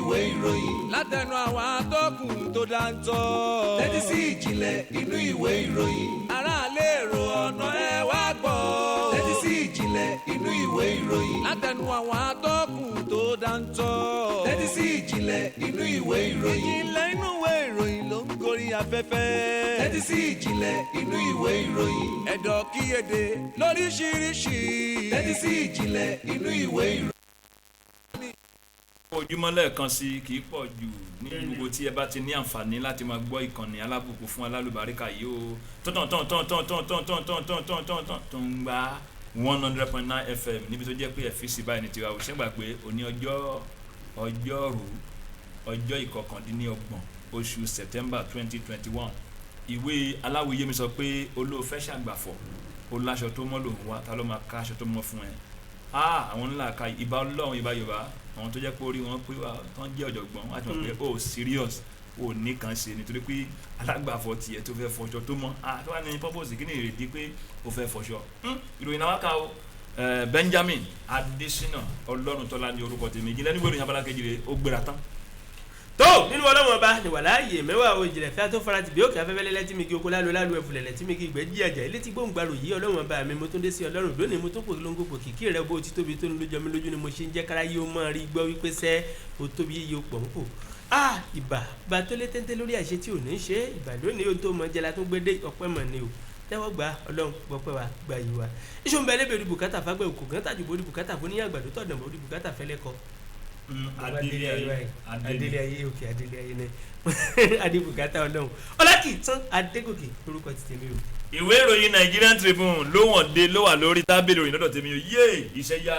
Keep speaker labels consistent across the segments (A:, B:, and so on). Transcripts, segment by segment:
A: Ìwé ìròyìn.
B: Látẹnu àwọn atọ́kùn tó dáńtọ́.
A: Tẹ́tí sí ìjìnlẹ̀ inú ìwé ìròyìn.
B: Aráàlú, èrò ọ̀nà, ẹ wá gbọ́.
A: Tẹ́tí sí ìjìnlẹ̀ inú ìwé ìròyìn.
B: Látẹnu àwọn atọ́kùn tó dáńtọ́.
A: Tẹ́tí sí ìjìnlẹ̀ inú ìwé ìròyìn.
B: Ìjìnlẹ̀ inú ìwé ìròyìn ló ń gorí afẹ́fẹ́.
A: Tẹ́tí sí ìjìnlẹ̀ inú ìwé ìròyìn.
B: Ẹ̀dọ̀ kíyèdè lóríṣiríṣi.
A: Tẹ́tí sí ìjìnlẹ̀ inú ìwé ìròyìn.
C: Ojúmọ́ lẹ́ẹ̀kan sí, kì í pọ̀ jù ní gbogbo tí ẹ bá ti ní àǹfààní láti máa gbọ́ ìkànnì alábùkún fún alálùbáríkà yìí o, tán tán tán tán tán tán tán tán tán tán tán tán tó ń gba 100.9 FM, níbi tó jẹ́ pé ẹ̀fíìsì báyìí ní tiwa. Ò ṣẹ́gbà pé òní ọjọ́ ọjọ́rú, ọjọ́ 29 oṣù September 2021. Ìwé aláwìyé mi sọ pé olóòfẹ́ ṣàgbàfọ̀, ó láṣọ tó mọ́ lòun wá. Ta ló máa ká aṣọ tó mọ́ fún ẹ? Ah, àwọn ńlá ka ìbá Ọlọ́run, ìbá Yorùbá, àwọn tó jẹ́ pé orí wọn pé wá tán jẹ́ ọ̀jọ̀gbọ́n, wọ́n á ti mọ̀ pé ó serious, ó ní kàn ṣe, nítorí pé alágbàfọ̀ tiẹ̀ tó fẹ́ fọṣọ tó mọ́, ah, tó wà ní purpose, kí ni ìrètí pé ó fẹ́ fọṣọ? Ìròyìn náà wá ká o. Benjamin Adesina Ọlọ́runtọ́lá ní orúkọ tèmi. Ìjìnlẹ̀ nígbà ìròyìn abala kejì rẹ̀ ó gbéra tán.
D: Tó nínú Ọlọ́wọ́n Ọba ní wàláyé mẹ́wàá o. Ìjìnlẹ̀ fẹ́ tó fara tìbí òkè afẹ́fẹ́ lẹ́lẹ́ tí mi kí oko lálu lálu ẹ̀fùlẹ̀lẹ̀ tí mi kí ìgbẹ́ jí àjà ilé tí gbóǹgbàrò yìí. Ọlọ́wọ́n Ọba mi, mo tún dé sí Ọlọ́run lónìí, mo tún pò lóńgò pò kìkì rẹ. Bó ti tóbi tó ń lójọ mi lójú ni mo ṣe ń jẹ́ kára yìí ó máa rí gbọ́ wípé sẹ́ o tóbi yíyí o pọ̀ ń pò. Ah, ìbà bá tó lé téńté lórí àṣẹ tí ò ní ṣe ìbà lónìí. Ohun tó mọ jẹ́ la tún gbé dé, ọpẹ́ mọ̀ ni o. Tẹ́wọ́ gba Ọlọ́run, gbọ́pẹ́ wa, gba yìí wa. Iṣu ń bẹ lébèrè bùkátà fagbẹ́ òkú gán tàjú borí bùkátà fún níyàgbàdo tọ̀dàn borí bùkátà fẹ́lẹ́kọ.
C: Adélé ayé.
D: Adélé ayé òkè, adélé ayé ní adébùkátà Ọlọ́run, Ọlákìtàn Adégòkè lórúkọ ti tèmi o.
C: Ìwé ìròyìn Nigerian Tribune ló wọ̀n dé, ló wà lórí tábìlì ìròyìn lọ́dọ̀ tèmi o. Yé, iṣẹ́ yá.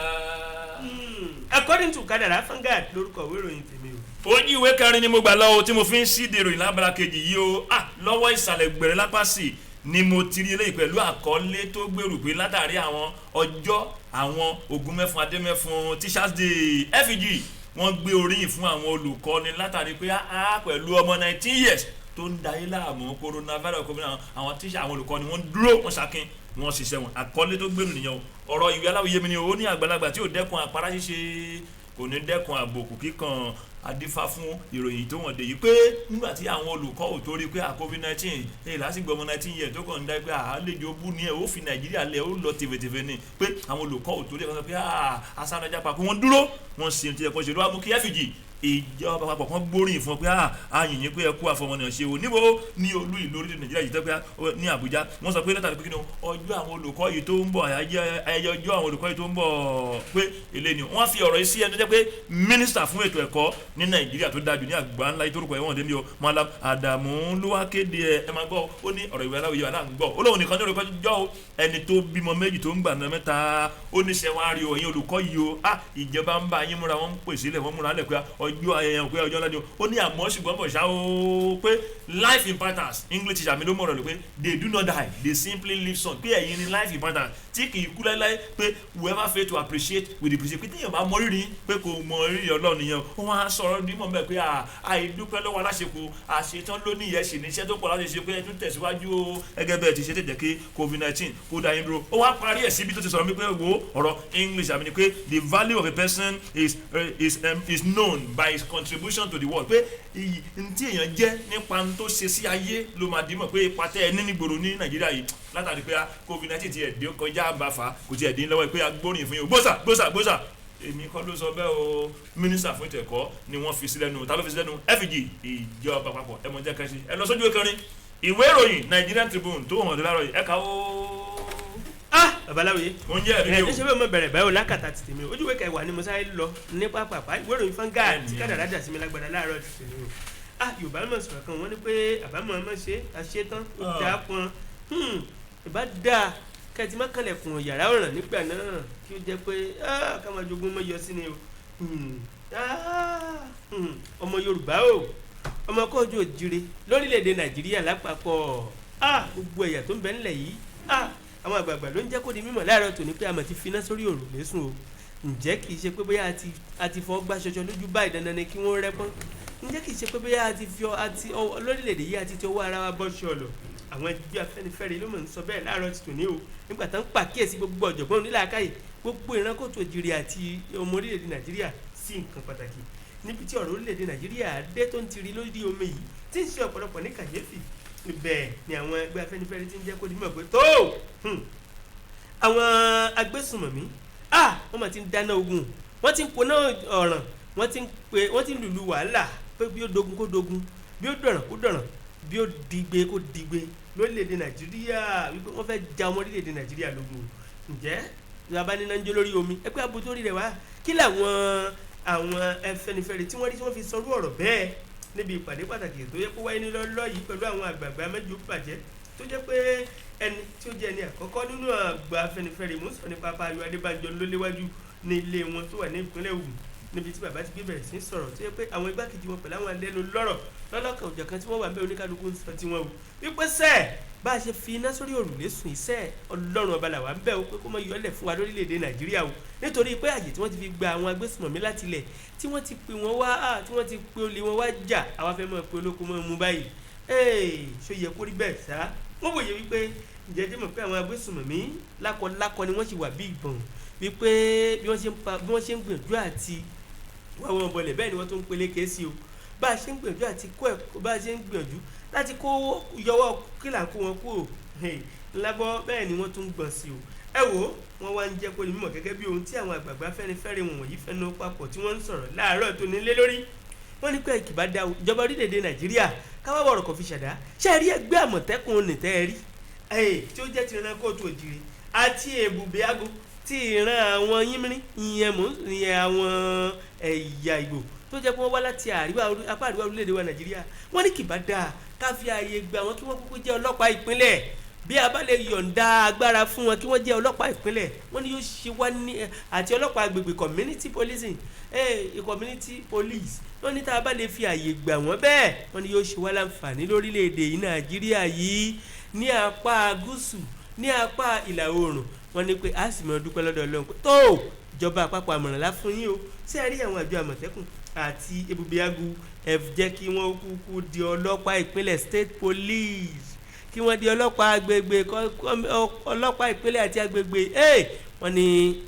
D: According to Kádàrá, Vanguard lórúkọ ìwé ìròyìn tèmi o.
C: Ojú ìwé kẹrin ni mo gbà lọ o, tí mo fi ń ṣíde ìròyìn lábala kejì yìí o. Ah, lọ́wọ́ ìsàlẹ̀ gbẹ̀rẹ̀ lápá sí ni mo ti rí eléyìí pẹ̀lú àkọlé tó gbèrú pé látàrí àwọn ọjọ́ àwọn ogun mẹ́fun adémẹ́fun, Teachers Day, FG wọ́n gbé oríyìn fún àwọn olùkọ́ni látàrí pé á pẹ̀lú ọmọ 19 years tó ń dayé láàmú, coronavirus, covid. Àwọn tíṣà, àwọn olùkọ́ni, wọ́n dúró, wọ́n ṣakin, wọ́n ṣiṣẹ́ wọn. Àkọlé tó gbèrú nìyẹn o. Ọ̀rọ̀ ìwé aláwìyé mi ni o. Ó ní àgbàlagbà tí ò dẹ́kun àpárá ṣíṣe kò ní dẹ́kun àbùkù kíkan. Adífá fún ìròyìn tó wọ̀n dé yìí pé nígbà tí àwọn olùkọ́ ò torí pé COVID-19 èyí lásìkò ọmọ 19 years tó kàn ń dá pé àlejò bú ni ẹ̀, ó fi Nàìjíríà lẹ̀, ó lọ tìfètìfè ni, pé àwọn olùkọ́ ò torí ẹ̀ kàn sọ pé asánájà pa, pé wọ́n dúró, wọ́n ṣe ti ẹ̀kọ́ ṣe ló wá mú kí FG, ìjọba àpapọ̀ kan gbóríyìn fún ọ pé àyìnyín pé ẹ kú àfọmọnìyàn ṣe o. Níbo ní olú ìlú orílẹ̀ Nàìjíríà yìí, tẹ́ pé ní Àbújá, wọ́n sọ pé látàrí pé kí ni ọjọ́ àwọn olùkọ́ yìí tó ń bọ̀, ayẹyẹ ọjọ́ àwọn olùkọ́ yìí tó ń bọ̀, pé èlé ni wọ́n fi ọ̀rọ̀ yìí sí ẹni tó jẹ́ pé mínísítà fún ètò ẹ̀kọ́ ní Nàìjíríà tó dájú ní àgbà ńlá yìí, torúkọ ẹ̀wọ̀n dèmi o, Malam Adamu ló wá kéde ẹ̀. Ẹ máa gbọ́, ó ní ọ̀rọ̀ ìwé aláwòye wà náà ń gbọ́. Ó lóun nìkan ní olùkọ́ jọ́ o, ẹni tó bímọ méjì tó ń gbà náà mẹ́ta. Ó ní ṣe wá rí o, ẹ̀yin olùkọ́ yìí o, ah, ìjọba ń bá yín múra, wọ́n ń pèsè ilẹ̀, wọ́n múra lẹ̀ pé ọjọ́ ayẹyẹ, pé ọjọ́ ńlá ni o. Ó ní àmọ́ ṣùgbọ́n bọ̀ ṣá o, pé life importance, English teacher mi ló mọ̀rọ̀ lò pé they do not die, they simply live on, pé ẹ̀yin ni life importance tí kì í kú láéláé, pé whoever fail to appreciate will depreciate, pé téèyàn bá mọ rírì, pé kò mọ rírì Ọlọ́run nìyẹn. Ó wọ́n á sọ̀rọ̀ dímọ̀ bẹ́ẹ̀ pé àìdúpẹ́ lọ́wọ́ aláṣekù àṣetán ló ní ìyẹn ní iṣẹ́ tó pọ̀ láti ṣe, pé ẹ tún tẹ̀síwájú o, gẹ́gẹ́ bẹ́ẹ̀ ti ṣe tẹ̀jẹ̀ kí COVID-19 kó dá yín dúró. Ó wá parí ẹ̀ síbi tó ti sọ̀rọ̀ mi pé wo ọ̀rọ̀ English àmì ni pé the value of a person is known by his contribution to the world, pé iyì ntí èèyàn jẹ́ nípa n tó ṣe sí ayé ló máa dìímọ̀ pé ipa tẹ́ ẹ ní nígboro ní Nàìjíríà yìí látàrí pé COVID-19 ti ẹ̀ dé kọjá àbáfà, kò tiẹ̀ dín lọ́wọ́, pé agbóríyìn fún yín o. Gbósà gbósà gbósà, èmi kọ́ ló sọ bẹ́ẹ̀ o, mínísítà fún ètò ẹ̀kọ́ ni wọ́n fi sí lẹ́nu. Ta ló fi sí lẹ́nu? FG, ìjọba àpapọ̀. Ẹ mọ̀ jẹ́ kẹ́sì ẹ lọ sójú ìkẹrin ìwé ìròyìn Nigerian Tribune tó hàn láàárọ̀ yìí, ẹ̀ka ó.
D: Ah, babaláwo yìí.
C: Mo ń jẹ́ ẹ̀rí
D: ẹ
C: o.
D: ṣe bẹ́ẹ̀, mo bẹ̀rẹ̀ báyìí o. Lákàtà ti tèmi o, ojú ìwé kẹwàá ni mo sáré lọ ní pápápá. Ìwé ìròyìn Vanguard tí Kádàrá dà sí mi lágbàdá láàárọ̀ ti tèmi o. Ah, Yorùbá mọ̀ sọ̀rọ̀ kan, wọ́n ní pé àbámọ̀ ọmọ ṣe àṣetán ó dáa pọn. Ìbá dáa kẹ́tì má kànlẹ̀kùn yàrá ọ̀ràn nígbà náà, kí ó jẹ́ pé ká máa jogún mọ́ yọ sí ni o. Ọmọ Yorùbá o, ọmọ kóòtù òjire lórílẹ̀‐èdè Nàìjíríà lápapọ̀, gbogbo ẹ̀yà tó ń bẹ ńlẹ̀ yìí, àwọn àgbààgbà ló ń jẹ́ kó di mímọ̀ láàárọ̀ tòní pé àmọ̀ ti finá sórí òrùlé sùn o. Ǹjẹ́ kì í ṣe pé bóyá a ti fọ́ gbá ṣọṣọ lójú báyìí, dandan ni kí wọ́n rẹ́pọ́n? Ǹjẹ́ kì í ṣe pé bóyá a ti fi ọ àti lórílẹ̀‐èdè yìí àti ti ọwọ́ ara wa bọ́ ṣọlọ̀? Àwọn ẹgbẹ́ Afẹ́nifẹ́re ló mọ̀ ń sọ bẹ́ẹ̀ láàárọ̀ ti tòní o, nígbà tán pàkíyèsí gbogbo ọ̀jọ̀gbọ́n onílàákàyè, gbogbo ìran kóòtù òjìrì àti ọmọ orílẹ̀-èdè Nàìjíríà sí nǹkan pàtàkì. Níbi tí ọ̀rọ̀ orílẹ̀-èdè Nàìjíríà dé tó ń tiri lórí omi yìí tí ń ṣe ọ̀pọ̀lọpọ̀ ní kàyéfì, ibẹ̀ ni àwọn ẹgbẹ́ Afẹ́nifẹ́re ti ń jẹ́ kó di mímọ̀ pé tó àwọn agbésùnmọ̀mí, wọ́n mà ti ń dáná ogun, wọ́n ti ń poná ọ̀ràn, wọ́n ti ń pe, wọ́n ti ń lùlù wàhálà pé bí ó dogun kó dogun, bí ó dọ̀ràn kó dọ̀ràn, bí ó digbe kó digbe lórílẹ̀‐èdè Nàìjíríà, wípé wọ́n fẹ́ ja ọmọ orílẹ̀‐èdè Nàìjíríà lógun o. Ǹjẹ́ ìjọba ní náà ń jó lórí omi ẹ pé abuto rí rẹ̀ wá, kí làwọn àwọn Afẹ́nifẹ́re tí wọ́n rí tí wọ́n fi sọrú ọ̀rọ̀ bẹ́ẹ̀ níbi ìpàdé pàtàkì tó yẹ kó wáyé ní lọ́lọ́ yìí pẹ̀lú àwọn àgbààgbà mẹ́jọ bàjẹ́, tó jẹ́ pé ẹni tí ó jẹ́ ẹni àkọ́kọ́ nínú àgbà Afẹ́nifẹ́re, mò ń sọ nípa Papa Ayọ̀ Adébánjọ, ló léwájú ní ilé wọn tó wà ní ìpínlẹ̀ Ògùn, níbi tí bàbá ti gbé bẹ̀rẹ̀ sí í sọ̀rọ̀, tó yẹ pé àwọn igbákejì wọn pẹ̀lú àwọn alẹ́nu lọ́rọ̀ lọ́lọ́kan òjọ̀kan tí wọ́n wà ń bẹ, oníkálukú ń sọ tiwọn o, wípé sẹ́ẹ̀ bá a ṣe fi iná sórí òrùlé sùn, iṣẹ́ Ọlọ́run ọba làwa ń bẹ̀ o, pé kó mọ yọlẹ̀ fún wa lórílẹ̀‐èdè Nàìjíríà o, nítorí pé àyè tí wọ́n ti fi gba àwọn agbésùnmọ̀mí láti ilẹ̀, tí wọ́n ti pè wọ́n wá, tí wọ́n ti pe olè wọn wá jà, àwa fẹ́ mọ̀ pé olóko mọ́ mú báyìí. Ṣó yẹ kó rí bẹ́ẹ̀ sá? Wọ́n wòye wípé ǹjẹ́ jẹ́ mọ̀ pé àwọn agbésùnmọ̀mí lákọlákọ ni wọ́n sì wà bí ìbọn, wípé bí wọ́n ṣe ń pa, bí wọ́n ṣe ń gbìyànjú àti wá wọn bọlẹ̀, bẹ́ẹ̀ ni wọ́n tún ń peléke sí o. Bá a ṣe ń gbìyànjú àti kó ẹ̀kọ́, bá a ṣe ń gbìyànjú láti kó yọwọ́ kílà kó wọn kúrò lábọ́, bẹ́ẹ̀ ni wọ́n tún ń gbọ̀n sí o. Ẹ wo, wọ́n wá ń jẹ́ kó ní mímọ̀ gẹ́gẹ́ bí ohun tí àwọn àgbààgbà Afẹ́nifẹ́re wọ̀nyí fẹ́nu papọ̀ tí wọ́n ń sọ̀rọ̀ láàárọ̀ tó nílé lórí. Wọ́n ní pé kì bá da ìjọba orílẹ̀-èdè Nàìjíríà káwá wọ̀rọ̀ kò fi ṣàdá. Ṣé ẹ rí ẹgbẹ́ Àmọ̀tẹ́kùn nìtẹ́ ẹ rí tí ó jẹ́ ti ìran kóòtù òjìrì àti Èbùbé Ago ti ìran àwọn Yínmírín, ìyẹn mò ń ìyẹn àwọn ẹ̀yà Ìgbò tó jẹ́ pé wọ́n wá láti àríwá apá àríwá orílẹ̀-èdè wa Nàìjíríà, wọ́n ní kì bá dáa ká fi ààyè gbà wọ́n kí wọ́n kúkú jẹ́ ọlọ́pàá ìpínlẹ̀. Bí a bá lè yọ̀ǹda agbára fún wọn kí wọ́n jẹ́ ọlọ́pàá ìpínlẹ̀, wọ́n ní yóò ṣe wá ní àti ọlọ́pàá agbègbè, community policing, community police. Wọ́n ní tá a bá lè fi ààyè gbà wọ́n bẹ́ẹ̀, wọ́n ní yóò ṣe wá láǹfààní lórílẹ̀‐èdè yìí Nàìjíríà yìí, ní apá gúúsù, ní apá ìlà oòrùn. Wọ́n ní pé a sì máa dúpẹ́ lọ́dọ̀ Ọlọ́run pé tó ìjọba àpapọ̀, àmọ̀ràn lá fún yín o. Ṣé ẹ rí àwọn àjọ Àmọ̀tẹ́kùn àti Ebube Agu, ẹ jẹ́ kí wọ́n kúkú di ọlọ́pàá ìpínlẹ̀, state police, kí wọ́n di ọlọ́pàá agbègbè, ọlọ́pàá ìpínlẹ̀ àti agbègbè. Wọ́n ní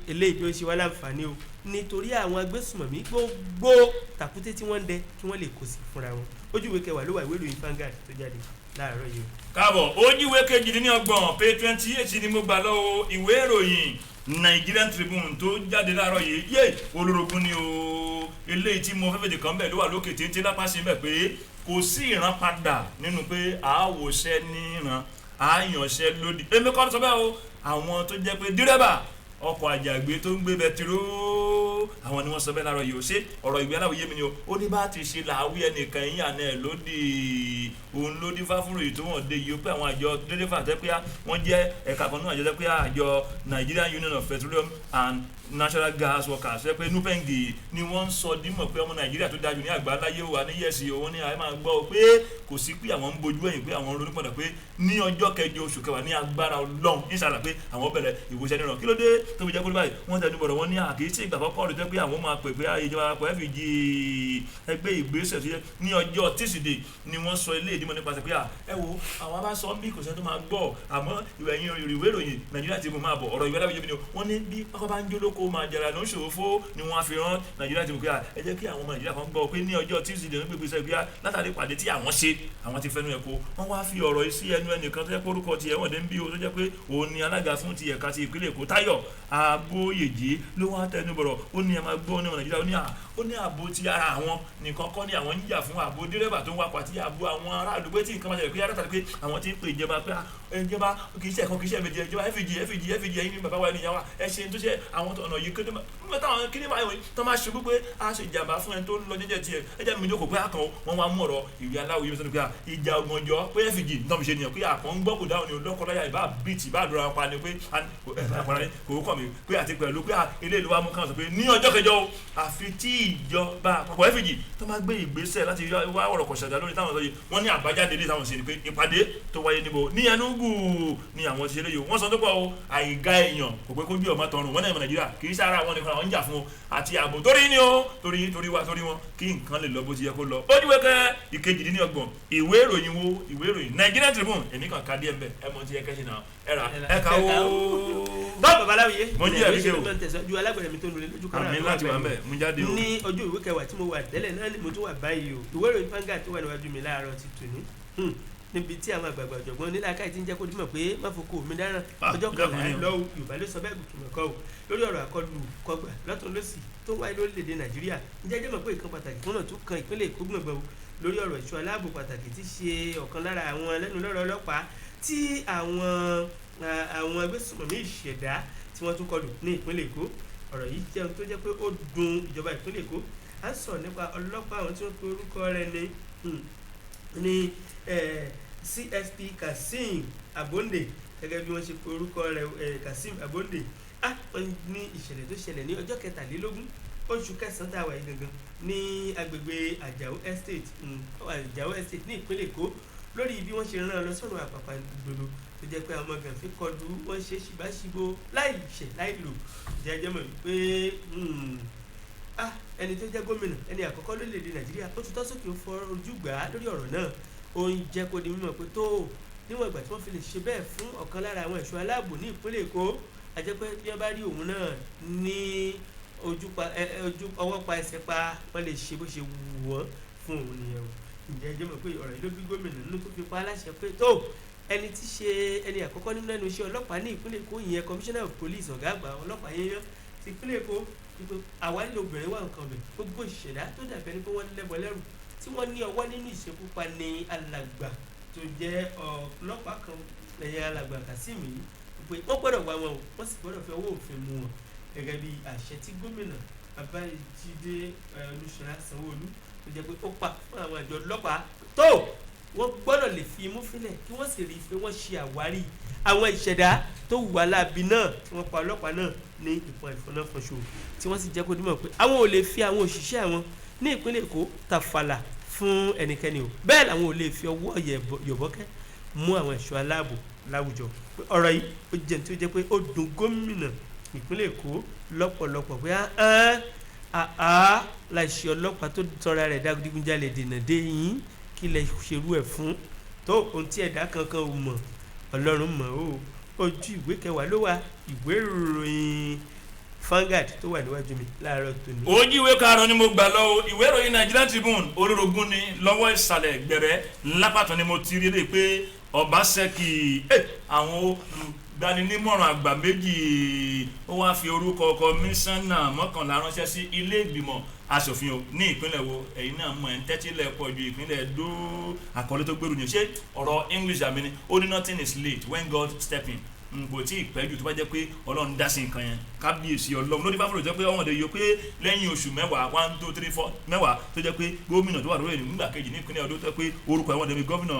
D: eléyìí bí ó ṣe wá láǹfààní o, nítorí àwọn agbésùmọ̀mí gbogbo tàkúté tí wọ́n ń dẹ kí wọ́n lè kó sí fúnra wọn. Ojú ìwé 10 ló wà, ìwé ìròyìn Vanguard tó jáde láàárọ̀ yìí o.
C: Káàbọ̀, ojú ìwé 28, page 28 ni mo gbà lọ́wọ́ ìwé ìròyìn Nigerian Tribune tó jáde láàárọ̀ yìí. Yé olórogún ni o, eléyìí tí mo fẹ́ fèdè kan bẹ́ẹ̀ ló wà lókè téńté lápá sí bẹ́ẹ̀ pé kò sí ìran padà nínú pé àwòṣẹ́ níran àyànṣẹ́ lódì. Èmi kọ́ sọ bẹ́ẹ̀ o, àwọn tó jẹ́ pé dírẹ́bà ọkọ̀ àjàgbé tó ń gbé bẹtiró, àwọn ni wọ́n sọ bẹ́ẹ̀ láàárọ̀ yìí. Ó ṣe ọ̀rọ̀ ìwé aláwòye mi ni o, ó ní bá ti ṣe làwí ẹnìkan yín àná ẹ̀ lódì òun lódì fáfúrò yìí tó wọ́n dé yìí, ó pé àwọn àjọ dírẹ́fà tẹ́ pé wọ́n jẹ́ ẹ̀ka kan náà, àjọ tẹ́ pé àjọ Nigerian Union of Petroleum and Natural Gas Workers tẹ́ pé NUPENG ni wọ́n ń sọ dímọ̀ pé ọmọ Nàìjíríà tó dájú ní àgbáláyé wà ní yẹ̀sì òun ní àyè máa gbọ́ pé kò sí pé àwọn ń bojú ẹ̀yìn, pé àwọn ń ronú padà, pé ní ọjọ́ 8 oṣù 10 ní agbára Ọlọ́run nísàlà pé àwọn bẹ̀rẹ̀ ìwòsàn nìran. Kí ló dé tó fi jẹ́ kó báyìí? Wọ́n tẹnu bọ̀rọ̀, wọ́n ní àkíyèsí ìgbà àkọ́kọ́ rẹ̀ tẹ́ pé àwọn máa pè pé ìjọba àpapọ̀ FG ẹgbẹ́ ìgbésẹ̀ tó yẹ. Ní ọjọ́ Tísídẹ̀ẹ́ ni wọ́n sọ ilé ìdímọ̀ nípasẹ̀ pé ẹ wo, àwọn bá sọ bí kò sẹ́ni tó máa gbọ́, àmọ́ ìwẹ̀yìn ìwé ìròyìn Nàìjíríà ti mú máa bọ̀ ọ̀rọ̀ ìwé aláwọ̀ yẹn ni wọ́n ní bí pápá bá ń jó lóko máa jẹrà ló ń ṣòfò ni wọ́n á fi rán Nàìjíríà ti mú pé ẹ jẹ́ kí àwọn ọmọ Nàìjíríà kan gbọ́ pé ní ọjọ́ Tísídẹ̀ẹ́ ní gbégbé pé látàrí ìpàdé tí àwọn ṣe, àwọn ti fẹnu ẹ̀ kó wọ́n wá fi ọ̀rọ̀ yìí sí ẹnu ẹnìkan tó jẹ́ pé orúkọ tiẹ̀ wọ́n dé ń bí o, tó jẹ́ pé òun ni alága fún ti ẹ̀ka ti ìpínlẹ̀ Èkó, Táyọ̀ Abóyèjì, ló wá tẹnu bọ̀rọ̀. Ó ní ẹ máa gbọ́ ní ọmọ Nàìjíríà, ó ní ààbò ti ara àwọn nìkan kọ́ ni àwọn ń jà fún, ààbò dírẹ́bà tó ń wakọ̀ àti ààbò àwọn aráàlú, pé tí nǹkan bá ṣẹlẹ̀ pé aráàlú pé àwọn ti ń pè ìjọba pé ìjọba kì í ṣe ẹ̀kan, kì í ṣe ẹ̀mejì, ìjọba FG FG FG, ẹ̀yin ní bàbá wa ẹni ìyá wa, ẹ ṣe tó ṣe àwọn ọ̀nà yìí kéde mẹ́ta àwọn kíní máa wọ̀nyí tó máa ṣubú pé a ṣe ìjàmbá fún ẹni tó ń lọ jẹ́jẹ́ tiẹ̀. Ẹ jẹ́ mi jókòó pé àkàn wọn wá mú ọ̀rọ̀ ìwé aláwọ̀ yìí sọ́ni pé ìjà ọgbọ̀njọ́ pé FG náà fi ṣe nìyẹn pé àkàn ń gbọ́ kò dáhùn ní olókọ́láyà ìbá bíìtì ìbá àdúrà pa ni pé kò kọ̀ mí pé àti pẹ̀lú pé ilé ìlú wa mú káwọn sọ pé ní ọjọ́ 8 o, àfi tí ìjọba àpapọ̀ FG tó máa gbé ìgbésẹ̀ láti wá ọ̀rọ̀ kọ̀ṣàdá lórí táwọn sọ yìí. Wọ́n ní àbájáde ilé táwọn ṣe ni pé ìpàdé tó wáyé níbo ní Enugu ni àwọn ti ṣe léyìí. Wọ́n sọ tó pọ̀ o, àìga èèyàn kò pé kó bí ọmọ tọrùn wọn náà ìmọ̀ Nàìjíríà kì í sára àwọn nìkan àwọn ń jà fún o, àti ààbò torí ni o, torí torí wa torí wọn kí nǹkan lè lọ bó ti yẹ kó lọ. Ó júwe kẹ́ 28 ìwé ìròyìn wo ìwé ìròyìn Nigerian Tribune, èmi kàn ká díẹ̀ mbẹ́ ẹ mọ ti yẹ kẹ́sì náà ẹ rà ẹ kà ó.
D: Bọ́ babaláwo yé.
C: Mo ń jẹ́ àbíkẹ́ o.
D: Ilẹ̀ tẹ̀síwájú alágbẹ̀rẹ̀ mi tó ń lulẹ̀ lójú kan
C: Àmì
D: náà
C: láti wà ń bẹ̀ mú jáde o.
D: Ní ọjọ́ ìwé kẹwàá tí mo wà tẹ́lẹ̀ náà ni mo tún wà báyìí o. Ìwé ìròyìn Vanguard tó wà níwájú mi láàárọ̀ ti tòní, níbi tí àwọn àgbààgbà ọ̀jọ̀gbọ́n onílàákàyè ti ń jẹ́ kó dímọ̀ pé má foko mi dáràn.
C: Ah,
D: Ọjọ́ kan
C: dákun
D: là
C: ni
D: ń
C: o.
D: lọ o. Yorùbá ló sọ bẹ́ẹ̀, gùtùmọ̀ kọ́ o. Lórí ọ̀rọ̀ àkọlù kọgbà lọ́tún lọ́sì tó wáyé lórílẹ̀‐èdè Nàìjíríà, ǹjẹ́ jẹ́ mọ̀ pé ìkan pàtàkì kan náà tó kan ìpínlẹ̀ Èkó gbọ̀ngbọ̀n o, lórí ọ̀rọ̀ ẹ̀ṣọ́ aláàbò pàtàkì tí ṣe ọ̀kan lára àwọn ẹlẹ́nulọ́rọ̀ ọlọ́pàá tí àwọn agbésùnmọ̀mí ìṣẹ̀dá tí wọ́n tún kọlù ní ìpínlẹ̀ Èkó. Ọ̀rọ̀ yìí jẹ́ ohun tó jẹ́ pé ó dùn ìjọba ìpínlẹ̀ Èkó. À ń sọ̀rọ̀ nípa ọlọ́pàá àwọn tí wọ́n pe orúkọ rẹ̀ ní CSP Kazeem Abonde, gẹ́gẹ́ bí wọ́n ṣe pe orúkọ rẹ̀, Kazeem Abonde. Ah, wọ́n ní ìṣẹ̀lẹ̀ tó ṣẹlẹ̀ ní ọjọ́ 23 oṣù kẹsàn-án tá a wà yìí gangan ní agbègbè Àjàó Estate, Àjàó Estate ní ìpínlẹ̀ Èkó, lórí bí wọ́n ṣe rán an lọ sọ́run àpàpà gbòdo, tó jẹ́ pé àwọn gànfẹ́ kọlu wọ́n ṣe ṣìbáṣìbò láì ṣẹ̀ láì lò. Jẹ́jẹ́ mọ̀ wípé ah, ẹni tó jẹ́ gómìnà ẹni àkọ́kọ́ lórílẹ̀‐èdè Nàìjíríà, ó tutọ́ sókè, ó fọ ojú gbà á lórí ọ̀rọ̀ náà. Ó ń jẹ́ kó di mímọ̀ pé tó níwọ̀n ìgbà tí wọ́n fi lè ṣe bẹ́ẹ̀ fún ọ̀kan lára àwọn ẹ̀ṣọ́ aláàbò ní ìpínlẹ̀ Èkó, a jẹ́ pé bí wọ́n bá rí òun náà ní ojú pa ẹ ẹ, ojú ọwọ́ pa ẹsẹ̀ pa, wọ́n lè ṣe bó ṣe wù wọ́n fún òun nìyẹn o. Ǹjẹ́ ẹ jẹ́ mọ̀ pé ọ̀rọ̀ yìí ló bí gómìnà nínú tó fi pa á láṣẹ pé tó ẹni tí ṣe ẹni àkọ́kọ́ nínú ẹnu iṣẹ́ ọlọ́pàá ní ìpínlẹ̀ Èkó, ìyẹn commissioner of police, ọ̀gá àgbà ọlọ́pàá yẹn ti ìpínlẹ̀ Èkó, wípé àwa nílò obìnrin wà nǹkan ọbẹ̀ gbogbo ìṣẹ̀dá tó dàbí ẹni pé wọ́n lẹ́bọ lẹ́rù tí wọ́n ní ọwọ́ nínú ìṣekúpani alàgbà tó jẹ́ ọlọ́pàá kan lẹ́yìn alàgbà Kazeem yìí, pé wọ́n gbọ́dọ̀ wá wọn o, wọ́n sì gbọ́dọ̀ fi ọwọ́ òfin mú wọn, gẹ́gẹ́ bí àṣẹ tí gómìnà Babájídé Olúṣọlá Sanwó-Olú tó jẹ́ pé ó pa fún àwọn àjọ ọlọ́pàá tó wọ́n gbọ́dọ̀ lè fi imú fílẹ̀ kí wọ́n sì rí i pé wọ́n ṣe àwárí àwọn ìṣẹ̀dá tó wà láabi náà tí wọ́n pa ọlọ́pàá náà ní ìpọn ìfọnáfọnṣo, tí wọ́n sì jẹ́ kó dímọ̀ pé àwọn ò lè fi àwọn òṣìṣẹ́ àwọn ní ìpínlẹ̀ Èkó tàfàlà fún ẹnikẹ́ni o, bẹ́ẹ̀ làwọn ò lè fi ọwọ́ yọ̀bọ́kẹ́ mú àwọn ẹ̀ṣọ́ aláàbò láwùjọ. Pé ọ̀rọ̀ yìí ó jẹ́ ní tí ó jẹ́ pé ó dùn gómìnà ìpínlẹ̀ Èkó lọ́pọ̀lọpọ̀ pé àá láìṣe ọlọ́pàá tó tọra rẹ̀ dágúdígúnjalè dènà dé yín, kí lẹ ṣerú ẹ̀ fún? Tó ohun tí ẹ̀dá kankan ò mọ̀, Ọlọ́run mọ̀ o. Ojú ìwé kẹwàá ló wà, ìwé ìròyìn Vanguard tó wà níwájú mi láàárọ̀ tòní.
C: Ojú ìwé karùn-ún ni mo gbà lọ o. Ìwé ìròyìn Nigerian Tribune olórogún ni lọ́wọ́ ìsàlẹ̀ gbẹ̀rẹ́ lápàtàn ni mo ti rí lè pé Ọbaṣẹ́kì, àwọn olùgbaninímọ̀ràn àgbà méjì, ó wáá fi orúkọ kọmíṣánná 11 ránṣẹ́ sí ilé ìgbìmọ̀ asòfin o ní ìpínlẹ̀ wo ẹ̀yin náà mọ̀ ẹ̀ ń tẹ́tí lẹ̀ pọ̀ ju ìpínlẹ̀ Ẹdó. Àkọlé tó gbèrú ni ṣé ọ̀rọ̀ English àmì ni ó ní, "Nothing is late when God step in." N kò tí ì pẹ́ jù tó bá jẹ́ pé Ọlọ́run dá sí nǹkan yẹn. Kábíyèsí Ọlọ́run lórí fáfúrò jẹ́ pé ọ̀wọ́n de yọ pé lẹ́yìn oṣù 10, one, two, three, four, 10 tó jẹ́ pé gómìnà tó wà lórí nígbà kejì ní ìpínlẹ̀ Ẹdó, tó jẹ́ pé orúkọ ẹ̀wọ̀n dẹ̀bi gómìnà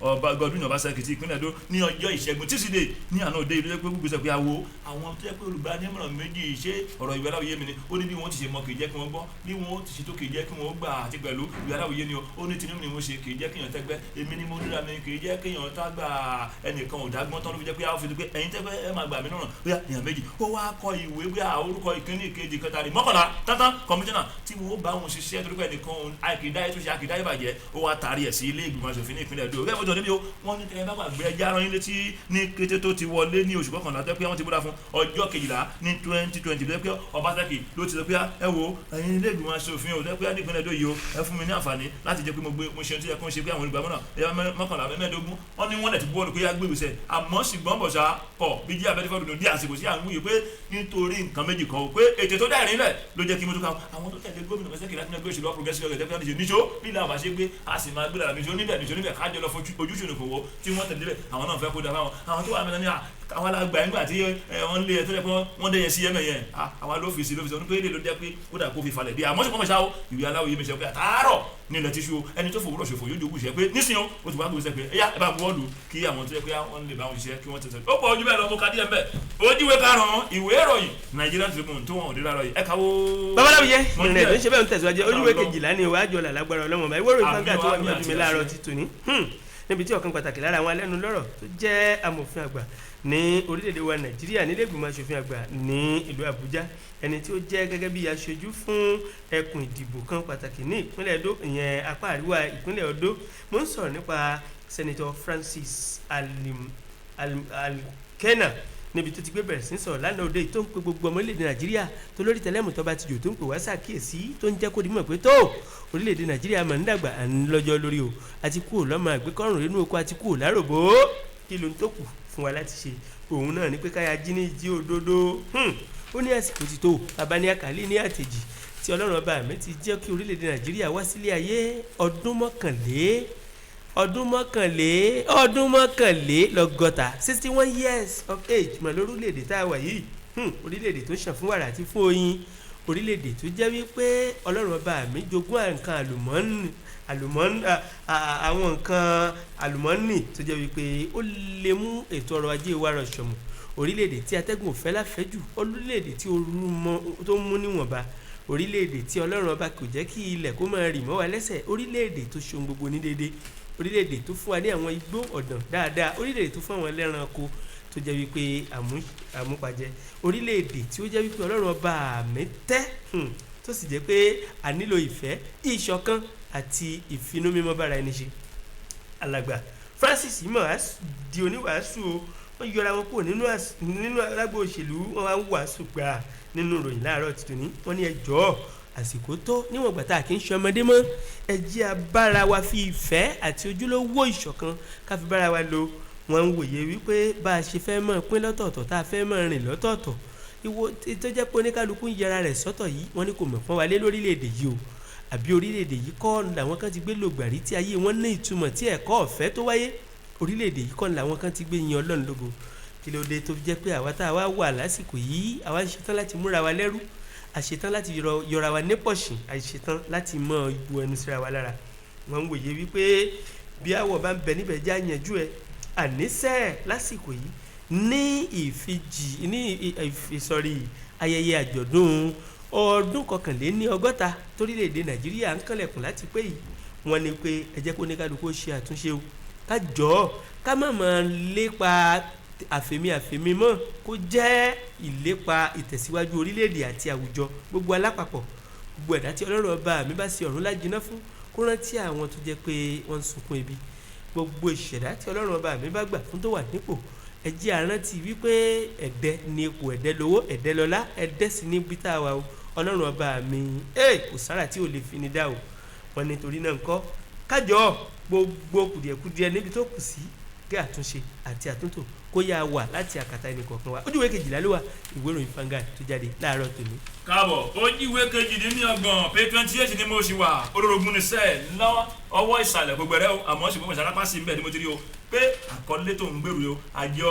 C: ọba Godwin Obaseki ti ìpínlẹ̀ Ẹdó ní ọjọ́ ìṣẹ́gun tíṣídẹ̀ẹ́ ní àná òde ìlú, jẹ́ pé gbogbo sọ pé awo àwọn tó jẹ́ pé olùgbaninímọ̀ràn méjì ṣé ọ̀rọ̀ ìwé aláwòye mi ni. Ó ní bí wọ́n ti ṣe mọ kì í jẹ́ kí wọ́n gbọ́, bí wọ́n ti ṣe tó kì í jẹ́ kí wọ́n gbà, àti pẹ̀lú ìwé aláwòye ni o. Ó ní tinú ni mo ṣe kì í jẹ́ kéèyàn tẹ́gbẹ́, èmi ni mo ríra mi kì í jẹ́ kéèyàn tágbà, ẹnìkan ò dágbọ́n tán ló fi jẹ́ pé àwọn fi pé ẹ̀yin tẹ́gbẹ́ ẹ máa gbà mí lọ́rùn bóyá èèyàn méjì. Ó wá kọ ìwé bóyá orúkọ ìkíní, ìkejì, ìkẹta rí 11 tántán kọmíṣánná tí wọ́n bá wọn ṣiṣẹ́, torí pé ẹnìkan àkìdá ètò ṣe àkìdá ìbàjẹ́. Ó wá taari ẹ̀ sí ilé ìgbìmọ̀ asòfin ní ìpínlẹ̀ Ẹdó gẹ́gẹ́ bó ti níbi o. Wọ́n ní ẹ bá gbàgbé ẹja rán yín létí ní kété tó ti wọlé ní oṣù kọkànlá tó pé wọ́n ti búra fún ọjọ́ 12 ní 2020, tó pé Ọbaṣẹ́kì ló ti sọ pé ẹ wo ẹ̀yin ilé ìgbìmọ̀ asòfin o, tó pé ní ìpínlẹ̀ Ẹdó yìí o, ẹ fún mi ní àǹfààní láti jẹ́ pé mo gbé mo ṣe ohun tí yẹ kó ń ṣe pé àwọn olùgbàmọ́nà ẹ̀yà 11 15 wọ́n ní wọ́n lẹ̀ ti bọ́ọ̀lù pé yá gbé ìgbésẹ̀. Àmọ́ ṣùgbọ́n bọ̀ṣà kọ̀ bí jí abẹ́tí fọ́dún ní àsìkò sí àwọn wuyì pé nítorí nǹkan méjì kan o, pé ètò tó dá ìrìn lẹ̀ ló jẹ́ kí mo tó ká àwọn tó tẹ̀lé gómìnà Ọbaṣẹ́kì láti ẹgbẹ́ òṣèlú Progressive Congress tẹ́lẹ̀ níṣó níṣó bí ilé àbáṣe gbé a sì máa gbé lára níṣó níbẹ̀ níṣó níbẹ̀ kájọ lọ fojú ojúṣe nìkò wo tí wọ́n tẹ̀lé bẹ̀. Àwọn náà fẹ́ kó da fáwọn àwọn tó wà mẹ́ta ní àwọn alágbà nígbà tí wọ́n lé ẹ tó jẹ́ pé wọ́n dẹ́yẹ sí ẹ̀mẹ̀ yẹn, àwọn ló fi sí ló fi sọ pé èdè ló jẹ́ pé ó dà kó fi falẹ̀ bí. Àmọ́ sí pọ́nmọ́ṣá o, ìwé aláwọ̀ yìí mi sọ pé àtàárọ̀ ní ilẹ̀ tíṣu ẹni tó fòwúrọ̀ ṣòfò yóò jogún ìṣẹ́ pé nísìnyí ó ti wá gbé pé ẹ̀yà ẹ bá buwọ́lù kí àwọn tó yẹ pé wọ́n lè bá wọn ṣiṣẹ́ kí wọ́n tẹ̀sẹ̀. Ó pọ̀ ojú bẹ́ẹ̀ lọ, mo ka díẹ̀ mbẹ́. Ojúwe karùn-ún ìwé ìròyìn Nigerian Tribune tó wọn ò dé láàárọ̀ yìí, ẹ káwó.
D: Babaláwo yẹ
C: Mo ń
D: ìrìnà
C: jẹ́.
D: tó ń ṣe bẹ́ẹ̀ ń tẹ̀síwájú. Ojúwe
C: Ọlọ́run.
D: 12 ni ìwà àjọlà lágbára ọlọ́mọ báyìí. Ìwé ìròyìn
C: Àmì
D: Vanguard tó wà
C: wa, àmì
D: níwájú mi
C: àti
D: láàárọ̀
C: àṣẹ.
D: ti tòní, níbi tí ọ̀kan pàtàkì lára àwọn alẹ́nulọ́rọ̀ tó jẹ́ amòfin àgbà ní orílẹ̀-èdè wa Nàìjíríà nílé ìgbìmọ̀ asòfin àgbà ní ìlú Àbújá, ẹni tí ó jẹ́ gẹ́gẹ́ bí aṣojú fún ẹkùn ìdìbò kan pàtàkì ní ìpínlẹ̀ Ẹdó, ìyẹn apá àríwá ìpínlẹ̀ Ẹdó, mo ń sọ̀rọ̀ nípa Senator Francis Alim Alkena. Níbi tó ti gbé bẹ̀rẹ̀ sí sọ̀rọ̀ lánàá òde tó ń pe gbogbo ọmọ orílẹ̀-èdè Nàìjíríà tó lórí tẹlẹ́mù tó bá ti jò tó ń pè wá sàkíyèsí tó ń jẹ́ kó di mọ̀ pé tó orílẹ̀-èdè Nàìjíríà mà ń dàgbà à ń lọ́jọ́ lórí o, àti kúrò lọ́mọ àgbékọ́rùn nínú oko, àti kúrò láròbó. Kí ló ń tó kù fún wa láti ṣe? Òun náà ni pé káyà jí ní jí òdodo. Ó ní àsìkò ti tó, bàbá ní àkàlí ní àtẹ̀jì tí Ọlọ́run ọba mi ti jẹ́ kí orílẹ̀-èdè Nàìjíríà wá sílé ayé ọdún mọ́kànlélọ́gọ́ta, 61 years of age mọ̀ lórílẹ̀-èdè tá a wà yìí. Orílẹ̀-èdè tó ń ṣàn fún wàrà àti fún oyin, orílẹ̀-èdè tó jẹ́ wípé Ọlọ́run ọba mi jogún nǹkan àlùmọ́ọ́nì, àlùmọ́ọ́nì, àwọn nǹkan àlùmọ́ọ́nì tó jẹ́ wípé ó lè mú ètò ọrọ̀ ajé wa rọ̀ṣọ̀mù, orílẹ̀-èdè tí atẹ́gùn ò fẹ́ láfẹ́jù, orílẹ̀-èdè tí ooru tó ń mú níwọ̀nba, orílẹ̀-èdè tí Ọlọ́run ọba kò jẹ́ kí ilẹ̀ kó máa rì mọ́ wa lẹ́sẹ̀, orílẹ̀-èdè tó ṣohun gbogbo ní déédéé, orílẹ̀-èdè tó fún wa ní àwọn igbó ọ̀dàn dáadáa, orílẹ̀-èdè tó fún àwọn ẹlẹ́ranko tó jẹ́ wípé àmúpajẹ, orílẹ̀-èdè tí ó jẹ́ wípé Ọlọ́run ọba mi tẹ́, tó sì jẹ́ pé a nílò ìfẹ́, ìṣọ̀kan àti ìfinúmímọ́ bára ẹni ṣe. Alàgbà Francis mọ̀ á di oníwàásù o. Wọ́n yọra wọn kúrò nínú alágbó òṣèlú, wọn wá ń wàásù gbà nínú ìròyìn láàárọ̀ tìtò ní. Wọ́n ní ẹ jọ̀ọ́, àsìkò tó, níwọ̀n ìgbà tá a kì í ṣe ọmọdé mọ́, ẹ jẹ́ a bára wa fi ìfẹ́ àti ojúlówó ìṣọ̀kan ká fi bára wa lò. Wọ́n ń wòye wípé bá a ṣe fẹ́ mọ̀ pín lọ́tọ̀ọ̀tọ̀, tá a fẹ́ mọ̀ rìn lọ́tọ̀ọ̀tọ̀, ìwọ tó jẹ́ pé oníkálukú ń yẹra rẹ̀ sọ́tọ̀ yìí, wọ́n ní kò mọ̀ pọ́n wa lé lórílẹ̀‐èdè yìí o. Àbí orílẹ̀‐èdè yìí kọ́ làwọn kan ti gbé lògbàrí tí ayé wọn ní ìtumọ̀, tí ẹ̀kọ́ ọ̀fẹ́ tó wáyé? Orílẹ̀‐èdè yìí kọ́ làwọn kan ti gbé yin Ọlọ́run lógo? Kí ló dé tó fi jẹ́ pé àwa tá a wá wà lásìkò yìí, àwa ń ṣetán láti múra wa lẹ́rú, àṣetán láti yọra wa nípọ̀ṣìn, àṣetán láti mọ ibu ẹnu síra wa lára? Wọ́n ń wòye wípé bí àwọ̀ bá ń bẹ níbẹ̀, já yanjú ẹ. Àníṣe lásìkò yìí, ní ìfijì ní ìfisọ̀rí ayẹyẹ àjọ̀dún ọdún 61 torílẹ̀-èdè Nàìjíríà ń kànlẹ̀kùn láti pé yìí, wọ́n ní pé ẹ jẹ́ kó ní kálukú ṣe àtúnṣe o, ká jọ̀ọ́, ká má máa lépa àfèmí àfèmí mọ́, kó jẹ́ ìlépa ìtẹ̀síwájú orílẹ̀-èdè àti àwùjọ gbogbo alápapọ̀. Gbogbo ẹ̀dá tí Ọlọ́run ọba mi bá ṣe ọ̀run lájiná fún, kó rántí àwọn tó jẹ́ pé wọ́n ń sunkún ebi. Gbogbo ìṣẹ̀dá tí Ọlọ́run ọba mi bá gbà fún tó wà nípò, ẹ jẹ́ a rántí wípé ẹ̀dẹ́ ní ipò, ẹ̀dẹ́ lówó, ẹ̀dẹ́ lọ́lá, ẹ̀dẹ́ sì ní bí tá a wà o. Ọlọ́run ọba mi ẹ̀ kò sára tí ò lè fi ni dá o. Wọn nítorí náà ńkọ́, kájọ gbogbo kùdìẹ̀kudiẹ níbi tó kù sí, kí àtúnṣe àti àtúntò kó yá wà láti àkàtà ẹnì kọ̀ọ̀kan wa. Ojúwe 12 ló wà, ìwé ìròyìn Vanguard tó jáde láàárọ̀ tòní.
C: Káàbọ̀. Ojúwe 28, page 28 ni mo ṣì wà. Olórogún ni sẹ́ẹ̀ lọ́wọ́ ọwọ́ ìsàlẹ̀ gbogbo rẹ o, àmọ́ ṣùgbọ́n mo ṣàlápá sí mbẹ́ ni mo ti rí o pé àkọlé tó ń gbèrú o. Àjọ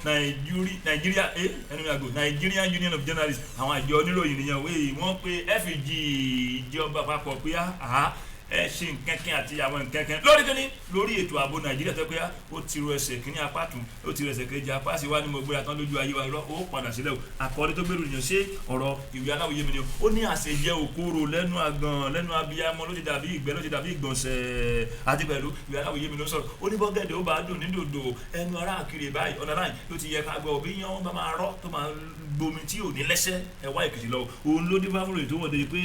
C: Nàìjíríà ẹ ẹnu mi àgò, Nigerian Union of Journalists, àwọn àjọ oníròyìn nìyẹn wéyí. Wọ́n pe FG ìjọba àpapọ̀ pé àá ẹ ṣe nkankan àti àwọn nkankan lórí kíní, lórí ètò ààbò Nàìjíríà tó pé ó ti ro ẹsẹ̀ kíní apá tún, ó ti ro ẹsẹ̀ kejì apá sí wa ní mo gbéra tán lójú ayé wa irọ́ ó padà sílẹ̀ o. Àkọọ́lẹ̀ tó gbèrú nìyẹn. Ṣé ọ̀rọ̀ ìwé aláwòye mi ni o? Ó ní àṣejẹ òkúrò lẹ́nu àgàn, lẹ́nu abiyamọ ló ti dàbí ìgbẹ́, ló ti dàbí ìgbọ̀nsẹ̀. Àti pẹ̀lú ìwé aláwòye mi ló sọ̀rọ̀, ó ní bọ́gẹ̀dẹ̀ ó bá dùn ní dòdò ẹnu ará kiri báyìí, ọ̀nà báyìí ló ti yẹ ká gbọ́ bí yán bá máa rọ́ tó máa gbomi tí ò ní lẹ́sẹ̀ ẹ̀wá Èkìtì lọ. Òun ló dé bá fúnra tó wọ́n dé pé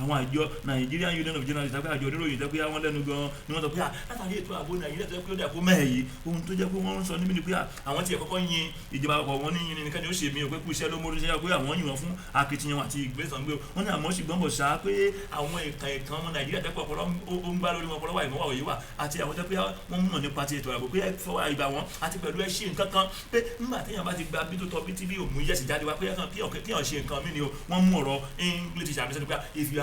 C: àwọn àjọ Nigerian Union of Journalists tàbí àjọ oníròyìn tẹ́ pé àwọn lẹ́nu gan ni wọ́n sọ pé látàrí ètò ààbò Nàìjíríà tó yẹ pé ó dà kó mẹ́ẹ̀ yìí, ohun tó jẹ́ pé wọ́n ń sọ níbi ni pé àwọn tiẹ̀ kọ́kọ́ yin ìjọba àpapọ̀, wọn ní yin nìkan ni ó ṣe mí o pé kú iṣẹ́ ló mórí iṣẹ́, pé àwọn yìn wọ́n fún akitiyan àti ìgbésàn gbé wọn ní. Àmọ́ ṣùgbọ́n bọ̀ ṣá pé àwọn ìkàn ìkan ọmọ Nàìjíríà tẹ́ pé ọpọlọ ó ń gbá lórí wọn, ọpọlọ wà, ìmọ̀ wà, òye wà, àti àwọn tẹ́ pé wọ́n mọ̀ nípa ti ètò ààbò, pé ẹ fọwọ́ ìgbà wọn àti pẹ̀lú ẹ ṣe nǹkan kan, pé nígbà téèyàn bá ti gba bí tó tọ́ bí tí bí òmù yẹ̀sì jáde wá, pé kéèyàn ṣe nǹkan mí ni o. Wọ́n mú ọ̀rọ̀ English teacher mi sẹ́ni pé if you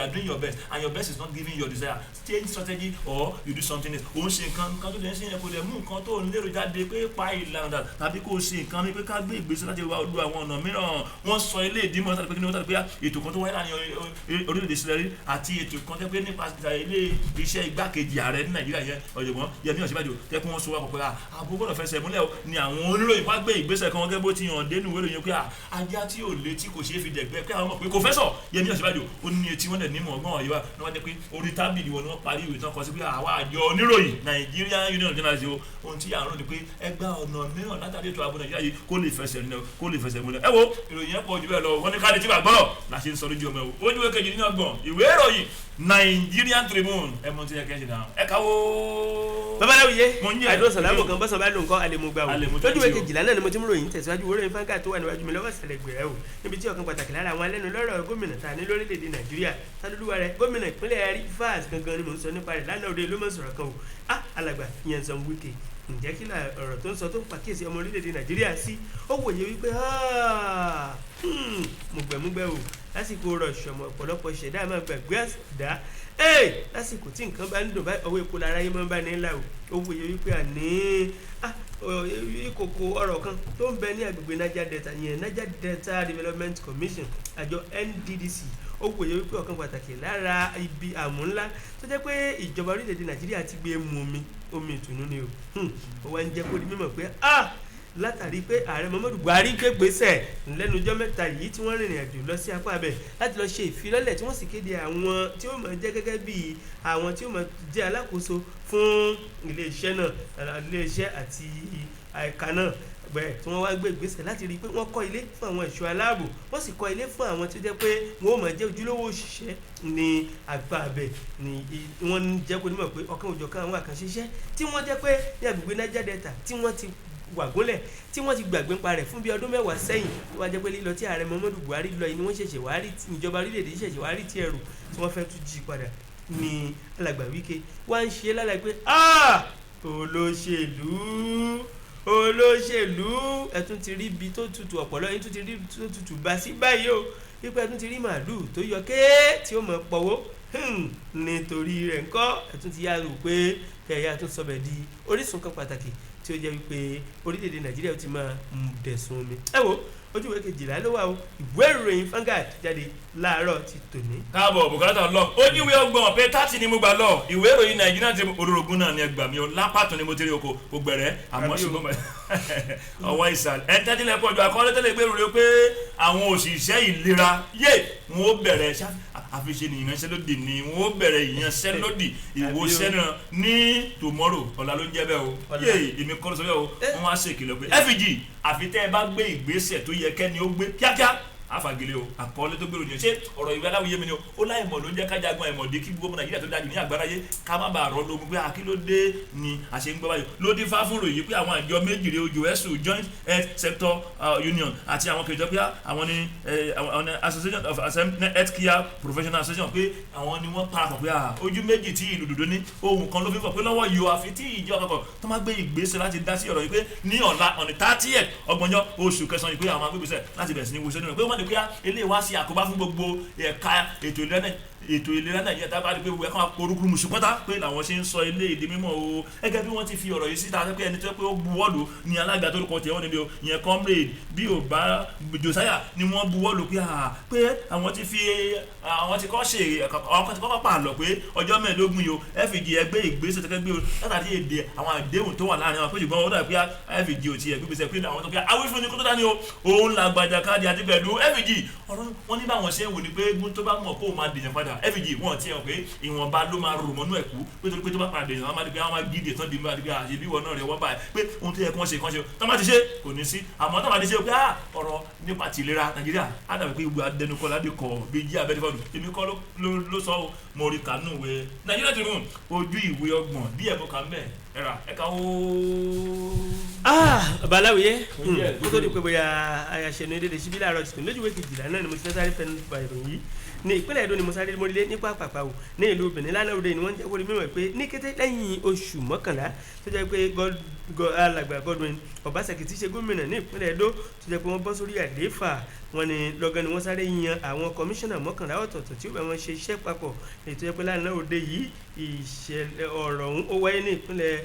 C: are doing your best and your best is not giving your desire, change strategy or you do something else. Òun ṣe nǹkan nǹkan tó lè ṣe yẹn kò lè mú nǹkan tó ń lérò jáde, pé pa ìlànà tàbí kó ṣe nǹkan mi, pé ká gbé ìgbésẹ̀ láti wá lu àwọn ọ̀nà mìíràn. Wọ́n sọ ilé ìdímọ̀ láti pé kí ni wọ́n tàbí pé ètò kan tó wáyé láàrin orílẹ̀-èdè sílẹ̀ àti ètò kan tẹ́ pé nípa ilé iṣẹ́ igbákejì ààrẹ ní Nàìjíríà yẹn, ọ̀jọ̀gbọ́n Yẹmí Ọ̀ṣínbàjò, tẹ́ pé wọ́n so wá pọ̀ pé ààbò gbọ́dọ̀ fẹsẹ̀ múlẹ̀ o, ni àwọn oníròyìn wá gbé ìgbésẹ̀ kan gẹ́gẹ́ bó ti hàn dénú ìwé ìròyìn pé ajá tí ò létí kò ṣeé fi dẹ̀gbẹ́, pé àwọn mọ̀ pé kò fẹ́ sọ Yẹmí Ọ̀ṣínbàjò ó ní etí, wọ́n dẹ̀ nímọ̀ ọgbọ́n ọ̀yọ́ ni wọ́n jẹ́ pé Orí tábìlì wọn ni wọ́n parí ìwé tán kọ sí pé àwa àjọ oníròyìn Nigerian Union of Journalists o, ohun tí à ń rò ni pé ẹgbẹ́ ọ̀nà mìíràn látàrí ètò ààbò Nàìjíríà yìí kó lè fẹsẹ̀ rìn kó lè fẹsẹ̀ múlẹ̀. Ẹ wo ìròyìn yẹn pọ̀ jù bẹ́ẹ̀ lọ, wọ́n ní káàdì tí bá gbọ́rọ̀ la ṣe ń sọ lójú ọmọ ẹ o. Ojú ìwé kejì nínú ọgbọ̀n ìwé ìròyìn Nigerian Tribune, ẹ mọ tí ẹ kẹ́ ṣe náà ẹ káwó.
D: Babaláwìyé
C: Mo ń yẹ.
D: Àdúrà sàlámù kan bọ́sàn bá lò nǹkan àlèmúgbà o.
C: Àlèmú
D: Lójú ìwé
C: twenty o.
D: 12 náà ni mo ti ń ròyìn tẹ̀síwájú wúrò ìfáǹkà tó wà níwájú mi lọ́wọ́ ìsàlẹ̀ gbẹ̀rẹ̀ o, níbi tí ọ̀kan pàtàkì lára àwọn alẹ́nulọ́rọ̀ gómìnà ta ní lórílẹ̀‐èdè Nàìjíríà tálólúwa rẹ̀ gómìnà ìpínlẹ̀ Rivers gangan ni mò ń sọ nípa rẹ̀ lánàá òde ló mọ̀ sọ̀rọ̀ kan o. Ah, alàgbà Nyesom Wike, ǹjẹ́ kí la ọ̀rọ̀ tó ń sọ tó ń pàkíyèsí ọmọ orílẹ̀-èdè Nàìjíríà sí? Ó wòye wípé "Ah, mùgbẹ̀mùgbẹ̀ o, lásìkò rọ̀ ṣọ̀mọ̀ ọ̀pọ̀lọpọ̀ ṣẹ̀dá máa gbàgbé àdá ee lásìkò tí nǹkan bá ń dùn báyìí ọwọ́ epo lára yín máa ń bá ní ńlá o." Ó wòye wípé àní ah, ìkòkò ọ̀rọ̀ kan tó ń bẹ ní agbègbè Niger Delta yẹn, Niger Delta Development Commission, àjọ NDDC. Ó wòye wípé ọ̀kan pàtàkì lára ibi àmú ńlá tó jẹ́ pé ìjọba orílẹ̀-èdè Nàìjíríà ti gbé mu omi omi ìtùnú ni o. Ó wá ń jẹ́ kó di mímọ̀ pé ah, látàrí pé ààrẹ Muhammadu Buhari gbé gbèsè lẹ́nu ọjọ́ mẹ́ta yìí tí wọ́n rìnrìn àjò lọ sí apá abẹ láti lọ ṣe ìfilọ́lẹ̀ tí wọ́n sì kéde àwọn tí ó máa jẹ́ gẹ́gẹ́ bí àwọn tí ó máa jẹ́ alákòóso fún iléeṣẹ́ náà, iléeṣẹ́ àti ẹ̀ka náà bẹ́ẹ̀, tí wọ́n wá gbé ìgbésẹ̀ láti rí i pé wọ́n kọ́ ilé fún àwọn ẹ̀ṣọ́ aláàbò, wọ́n sì kọ́ ilé fún àwọn tó jẹ́ pé wọ́n ó máa jẹ́ ojúlówó òṣìṣẹ́ ní àgbà abẹ ní wọ́n ń jẹ́ kó nímọ̀ pé ọ̀kan òjọ̀kan àwọn àkànṣe iṣẹ́ tí wọ́n jẹ́ pé ní agbègbè Niger Delta tí wọ́n ti wà gúnlẹ̀ tí wọ́n ti gbàgbé ńpa rẹ̀ fún bí ọdún 10 sẹ́yìn, tó wá jẹ́ pé lílọ tí ààrẹ Muhammadu Buhari lọ yìí ni wọ́n ṣẹ̀ṣẹ̀ wá rí ìjọba orílẹ̀-èdè yìí ṣẹ̀ṣẹ̀ wá rí tí ẹrù tí wọ́n fẹ́ tún jí padà ní alàgbà Wike wá ń ṣe lálàá pé "Ah, olóṣèlú olóṣèlú, ẹ tún ti rí ibi tó tutù ọ̀pọ̀lọ́ yín tún ti rí ibi tó tutù bá sí báyìí o, wípé ẹ tún ti rí màálùú tó yọ kéé tí ó mọ̀ pọ̀wó nítorí rẹ̀ ńkọ́, ẹ tún ti yá rò pé kẹ̀yà tún sọbẹ̀ di orísun kan pàtàkì tí ó jẹ́ wípé orílẹ̀-èdè Nàìjíríà ó ti máa dẹ̀sùn omi." Ẹ wo ojú ìwé 12 ló wà o, ìwé ìròyìn Vanguard jáde láàárọ̀ ti tòní.
C: Káàbọ̀ bùkátà lọ ojú ìwé 30 pé 30 ni mo gbà lọ ìwé ìròyìn Nàìjíríà ti ororogún náà ni ẹgbàá mi o, lápàtún ni mo ti rí oko gbẹrẹ àmọ́
D: Àbí o.
C: ṣùgbọ́n ọwọ́ ìsàlẹ̀ ẹ̀ tẹ́tílẹ̀ pọ̀ ju àkọọ́lẹ̀ tẹ́lẹ̀ gbèrú rẹ pé àwọn òṣìṣẹ́ ìlera yé wọn ó bẹ̀rẹ̀ àfiṣe ní ìyanṣẹ́lódì ni wọn ó bẹ̀rẹ̀ ìyanṣẹ́lódì ìwòsàn náà ní tomorrow, ọ̀la ló ń jẹ́ bẹ́ẹ̀ o.
D: Ọ̀la.
C: Yé èmi kọ́ ló sọ bẹ́ẹ̀ o. Wọ́n wá ṣèkìlọ̀ pé FG àfi tẹ́ ẹ bá gbé ìgbésẹ̀ tó yẹ kẹ́ni ó gbé kíákíá àfàgìlẹ̀ o. Àkọọ́lẹ̀ tó gbèrò yẹn ṣé ọ̀rọ̀ ìwé aláwòye mi ni o, ó láìmọ̀ ló ń jẹ́ kájagun àìmọ̀dé kí gbogbo ọmọ Nàìjíríà tó dájú ní àgbáráyé ká má bàa rọ́ lógun pé àkílódé ni àṣẹ ń gbọ́ báyìí ló dín fáfúrò yìí pé àwọn àjọ méjì rèé ojú ẹ̀sùn Joint Health Sector Union àti àwọn kejì pé àwọn ni àwọn ni Association of Health Care Professional Association pé àwọn ni wọ́n parapọ̀ pé ojú méjì tí ìlú dòdò ní ohun kan ló fi fọ̀ pé lọ́wọ́ yìí o, àfi tí ìjọ àpapọ̀ tó máa gbé ìgbésẹ̀ láti dá sí ọ̀rọ̀ yìí pé ní ọ̀la on the 30th ọgbọ̀njọ́ oṣù kẹsàn-án yìí pé àwọn agbègbèsẹ̀ láti bẹ̀rẹ̀ sí ní wọṣẹ́ nínú pé wọ́n lè pé eléyìí wá sí àkóbá fún gbogbo ẹ̀ka ètò ìlera ètò ìlera Nàìjíríà tá a bá rí pé wẹ́ẹ́ kàn orúkúrú mùsùlùmọ́tà pé làwọn ṣe ń sọ ilé ìdí mímọ́ o. Gẹ́gẹ́ bí wọ́n ti fi ọ̀rọ̀ yìí síta pé ẹni tó pé ó buwọ́lù ní alága tó kọ tiẹ̀ wọ́n níbi o ìyẹn comrade bí ò bá Josiah ni wọ́n buwọ́lù pé pé àwọn ti fi àwọn ti kọ́ ṣe àwọn ti kọ́kọ́ pààlọ́ pé ọjọ́ 15 yìí o FG ẹgbẹ́ ìgbésẹ̀ tẹ́kẹ́ gbé o látàrí èdè àwọn àdéhùn tó wà láàrin àwọn pé ṣùgbọ́n ó dà pé FG ò tiẹ̀ gbígbèsè pé àwọn tó pé awífúnni kó tó dání o òun làgbàjà káàdì àti pẹ̀lú FG ọ̀rọ̀ wọn ní báwọn ṣe ń wò ni pé egun tó bá mọ̀ kó o máa dèèyàn padà FG wọn ti hàn pé ìwọ̀nba ló máa rò mọ́nú ẹ̀kú pé torí pé tó bá padà dèèyàn wọn máa di pé àwọn máa gidi tán di máa di pé àṣebí wọn náà rẹ̀ wọ́n báyìí pé ohun tó yẹ kí wọ́n ṣe kán ṣe tó bá ti ṣe kò ní sí àmọ́ tó bá ti ṣe pé ọ̀rọ̀ nípa tìlera Nàìjíríà á dàbí pé gbogbo adẹnukọ ládé kọ bí jí abẹ́dẹ́fọ́dù èmi kọ́ ló sọ ọ́ mo rí kànú ìwé Nàìjíríà Tribune ojú ìwé 30 díẹ̀ mo kà ń bẹ̀ ẹ̀rà ẹ̀ka ooo.
D: Babaláwìyé kó tó di pé bóyá àyàṣe ní dédé síbí láàárọ̀ tuntun lójú ìwé 12 náà ni mo ti fẹ́ sáré fẹnu ba ìròyìn yìí ní ìpínlẹ̀ Èdó ni mo sáré mórílé ní pàápàá o ní ìlú Benin lánàá òde ni wọ́n jẹ́ kó di mímọ̀ pé ní kété lẹ́yìn oṣù 11 tó jẹ́ pé alàgbà Godwin Obaseki ti ṣe gómìnà ní ìpínlẹ̀ Èdó tó jẹ́ pé wọ́n bọ́ sórí àlééfà wọn ni lọ́gán ni wọ́n sáré yan àwọn kọmíṣánná 11 ọ̀tọ̀ọ̀tọ̀ tí ó bá wọn ṣe iṣẹ́ papọ̀ èyí tó jẹ́ pé lánàá òde yìí ìṣẹ̀lẹ̀ ọ̀rọ̀ ọ̀hún ó wáyé ní ìpínlẹ̀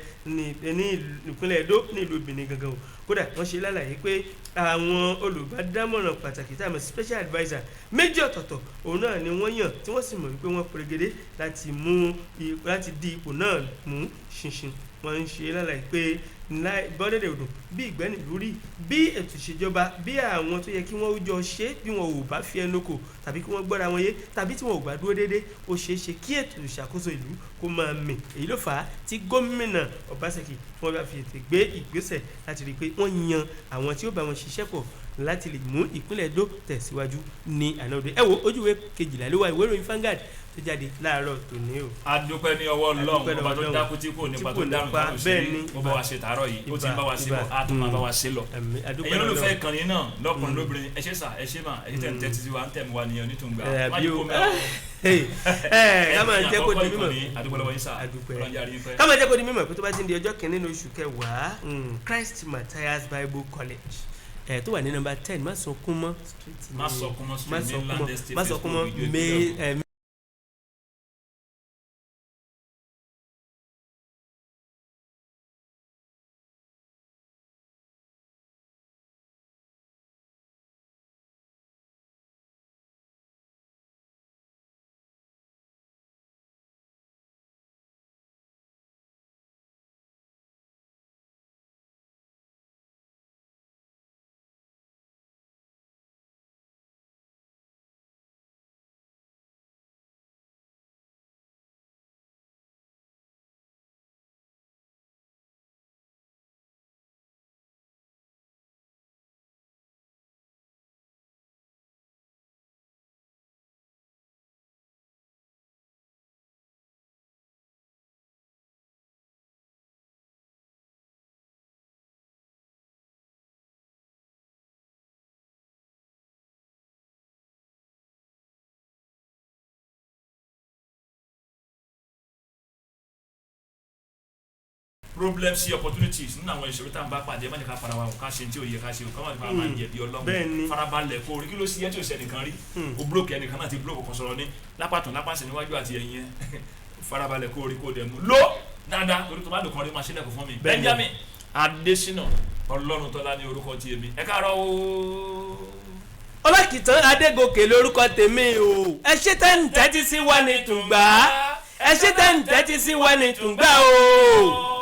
D: Èdó ní ìlú Benin gangan o. Kódà wọ́n ṣe lálàyé pé àwọn olùbádámọ̀ràn pàtàkì tá a mọ̀ sí special adviser méjì ọ̀tọ̀ọ̀tọ̀ òun náà ni wọ́n yàn tí wọ́n sì mọ̀ wípé wọ́n pèrègede láti mú láti di ipò náà mú ṣinṣin. Wọ́n ń ṣe lálàyé pé bọ́dẹ̀dẹ̀ odò bí ìgbẹ́ni lórí bí ètò ìṣèjọba, bí àwọn tó yẹ kí wọ́n jọ ṣe, bí wọn ò bá fi ẹnu kò tàbí kí wọ́n gbọ́ra wọn yé tàbí tí wọn ò bá dúró déédé, ó ṣeé ṣe kí ètò ìṣàkóso ìlú kó máa mì. Èyí ló fà á tí gómìnà Ọbaṣẹ́kì tí wọ́n bá fi ètè gbé ìgbésẹ̀ láti rí i pé wọ́n yan àwọn tí ó bá wọn ṣiṣẹ́ pọ̀ láti lè mú ìpínlẹ̀ Ẹdó tẹ̀síwájú ní àná òde. Ẹ wo, ojúwe 12 ló wà, ìwé ìròyìn Vanguard tó jáde láàárọ̀ tòní o.
C: Adúpẹ́ ní ọwọ́ Ọlọ́run,
D: Adúpẹ́
C: ọba tó
D: lọ́wọ́
C: dákú tí kò nípa,
D: tí
C: tó
D: kò
C: dárùn
D: nípa,
C: tó ṣe
D: bẹ́ẹ̀
C: rí
D: ni.
C: Ó bá wa ṣe tàárọ̀ yìí, ó ti ń bá wa ṣe bọ̀, á tún máa bá wa ṣe lọ.
D: Àmín, adúpẹ́
C: Ẹ̀yin olólùfẹ́
D: lọ́wọ́.
C: ìkànnì náà, lọ́kùnrin lóbìnrin, ẹ ṣé sà, ẹ ṣé mà, ẹ ṣé tẹ̀ ń tẹ́tí sí wa, ń tẹ̀ mú wa nìyẹn onítùngbà.
D: Ẹ,
C: Má
D: àbí
C: jẹ́
D: o.
C: kó mẹ́wàá.
D: Ẹ ká máa jẹ́ kó di mímọ̀.
C: Adúpẹ́ lọ́wọ́ yín sà.
D: Adúpẹ́.
C: Ọlọ́run jẹ́ a rí yín pẹ́.
D: Ká máa jẹ́ kó di mímọ̀ pé tó bá ti ń di ọjọ́ kìíní ní oṣù kẹwàá, Christ Matthias Bible College tó wà ní nọ́mbà 10 Máṣọkúnmọ́ street ní
C: Máṣọkúnmọ́ street, Mainland Estate,
D: Máṣọkúnmọ́
C: Facebook,
D: May
C: Problems sí opportunities nínú àwọn ìṣòro tá à ń bá pàdé, má ní ká fara wa o, ká ṣe tí ò yẹ ká ṣe o, ká má ní ká máa jẹ̀bi
D: Bẹ́ẹ̀ ni.
C: Ọlọ́run. Farabalẹ̀ kó orí kí ló sí ẹ tí ò ṣe ẹnìkan rí o, búlòkì ẹnìkan náà ti búlòkì kan sọ̀rọ̀ ní lápàtún lápàsẹ̀ níwájú àti ẹ̀yìn ẹ. Farabalẹ̀ kó orí kó dẹ̀ mú ló dáadáa, torí tó bá lò kan rí máa ṣe lẹ́kọ̀ọ́ fún mi.
D: Bẹ́ẹ̀ ni.
C: Benjamin Adésínà Ọlọ́run tọ́lá ní orúkọ ti èmi. Ẹ káàárọ̀ o.
D: Ọlákìtàn Adégòkè lórúkọ tèmi o. Ẹ ṣé tẹ́ ń tẹ́tí sí wa ní tùǹgbà, ẹ ṣé tẹ́ ń tẹ́tí sí wa ní tùǹgbà o.